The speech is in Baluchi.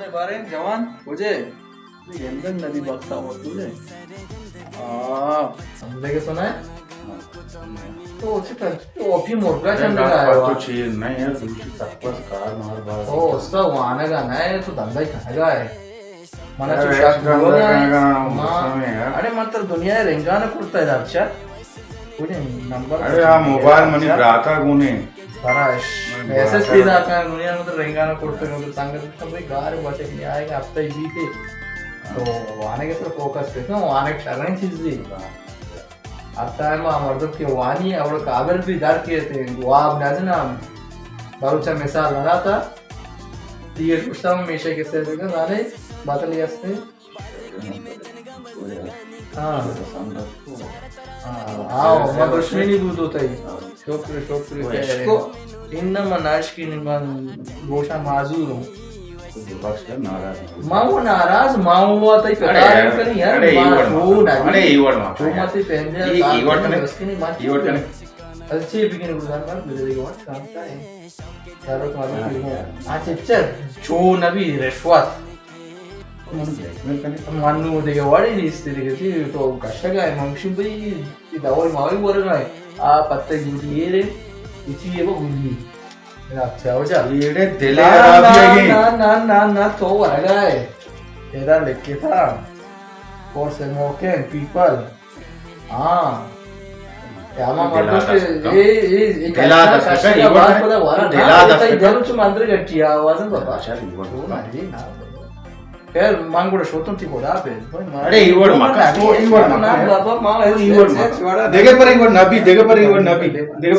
باریں جوان، کجے؟ گندگ نبی بخت آورت نے۔ آ، سمجھے کہ سنا ہے؟ تو چی کر؟ تو اپی مرگا چند گا ہے تو وا؟ چیز نہیں ہے، دوسری تک بس کار مار بار۔ او، اس کا وانگا نہ ہے، تو دندائی کھنگا ہے۔ منا چو شک بوگا۔ اڑے من تر دنیا رنگا نہ کرتا ہے دارچا۔ کجیں نمبر؟ اڑے آ موبائل منی براتا گونے۔ براش۔ میسج پیدا کن، دنیا میں تو رنگانا کرتے گو تو سنگت تو بھئی گار بچے نہیں آئے گا، ہفتہ ہی بیتے۔ تو وانے کے سر فوکس کرتے ہیں، وانے شریں چیز دی۔ ہفتہ ہے ما مردم کے وانی اور قابل بھی در کے تھے، واب نہ جنا۔ بلوچا مثال نہ تھا۔ تیئے گوشتا ہمیشہ کے سر بگن، زانے باتلی ہستے۔ ہاں۔ ہاں، ہاں، ما دشمنی بود ہوتا ہی۔ شکر، شکر، خیر ہے۔ ان من عشقی من گوشا معذور ہوں۔ ما وہ ناراض، ما وہ تئی پتا کنی یار، اڑے ما ایوڑ شو ما، نہ اڑے ایوڑ ما تو ما تئی پہنجا یہ ایوڑ کنے، بس کنی ما ایوڑ کنے۔ اچھے بگن گزار مار میرے دیگه وقت کام کا ہے؟ ضرورت مارا کی ہوں۔ اچھا، چل، چو نبی رشوت۔ منو دیگه وڑی نیست دیگه، چی تو کشگا ہے، منشی بھئی، یہ دوائی ماوی ورگا ہے۔ آ پتہ گوٹی یہ رے، اسی یہ وہ گلی۔ اچھا، ہو جا۔ ایڑے دل نا، نا، نا، نا، نا، نا، تو ورگا ہے۔ ادا لکھے تھا، for smoking people۔ ہاں۔ اے ہما مردم کہ اے، اے، اے دلا کشا دس کشا کشا ایوڑ باز نے۔ پدا وارا دلا نا، دس اے کشا۔ دل چو مندر گٹی آواز ہے بابا۔ اچھا، ایوڑ تو کشا۔ نہ، یہ نہ۔ خیر، من گوڑا شوتوں تی گوڑا پہ۔ اڑے، ایوڑ مکا، تو ایوڑ مکا۔ نہ، بابا، ما ایوڑ مکا۔ دیگه پر ایوڑ نبی، دیگه پر ایوڑ نبی۔ دیگه